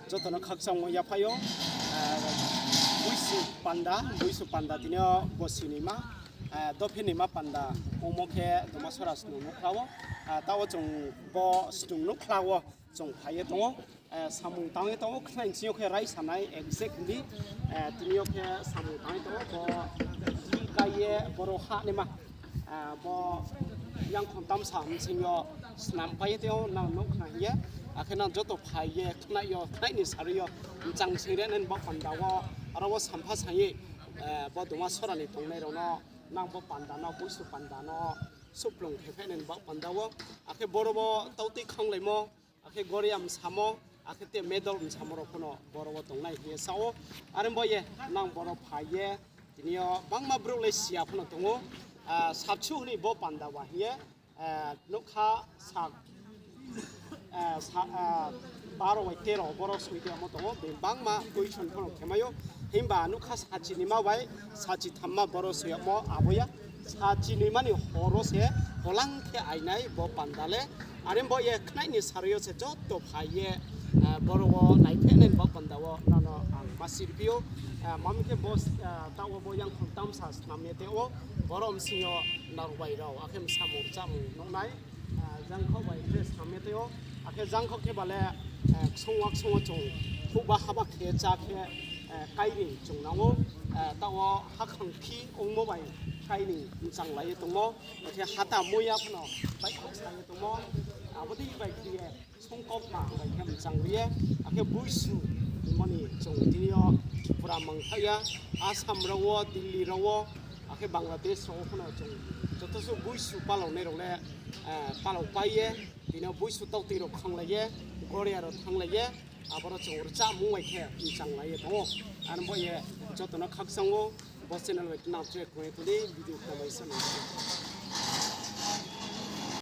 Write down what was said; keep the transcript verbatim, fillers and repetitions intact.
Joto no khakchangmo yaphai yo, Buisu panda, Buisu panda tini yo bosi noima, dophi noima panda ongmo khe Duma Sora snung nukhla wo, taoh wo chung bo snung nukhla wo chung phai ye tong ou, samung tang ye tong ou, khnai sing yo khe raisa nai exactly, tini yo khe samung tang ye tong ou, bo di kai ye boro hah naima, bo yangkhon tamsa bsing yo snam pai ye tong ou, nang nuh khna hing ye, akhe nang joto phai ye khnai yo, khnai ni sarui yo, mchang sing re nai bo panda wo, aro wo sampha sang ye, bo Duma Sora ni tongnai rao no, nang bo panda no, Buisu panda no, suhplung khe phainai bo panda wo, akhe boro wo tautui khanglaimo, akhe goria msamo, akhe te medal msamo rao pho no boro wo tongnai hing ye sa ou. Are bo ye nang boro phai ye, tini yo bangma brouh le siya pho no tong ou, sabsuh hini bo panda wa hing ye, nukha sa, baro bai tero boro soi de amo tong ou, bini bangma question pho no khemai ou. Himba nukha sachi nima bai sachi thamma boro soi yagmo abo ya. Sachi noima ni hor wo se holang khe ainai bo panda le. Are bo ye khnai ni sarui yo se joto phai ye, boro wo naiphainai bo panda wo nono ang ma sirphi ou. Mami khe bo, taoh wo bo yangkhon tamsa snam ye tong ou, boro bsing yo narbai rao, akhe msamung rchamung nuhnai, jangkhaoh bai khe snam ye tong ou, akhe jangkhaoh khe ba le, ksung wa ksung wo chung, khouhba haba khe chá khe, kairing chung nang ou, taoh wo hakhang phi ongmo bai kairing mchanglai ye tongmo, akhe hata muya pho no baihkhouh sa ye tongmo, abo dei bai khe ye songkokma bai khe mchangri ye, akhe Buisu hingmo ni chung tini yo Tripura mangthaih ya, Assam rao wo, Delhi rao wo, akhe Bangladesh rao wo pho no chung joto suh Buisu palaonai rao le, palau pai ye, tini yo Buisu tautui rao khanglai ye, goria rao thannglai ye, aboro chung rchamung bai khe mchanglai ye tong ou. Are bo ye joto no khakchang ou, bo channel bai nang tre kong ye tong di, video khe bai sa nang.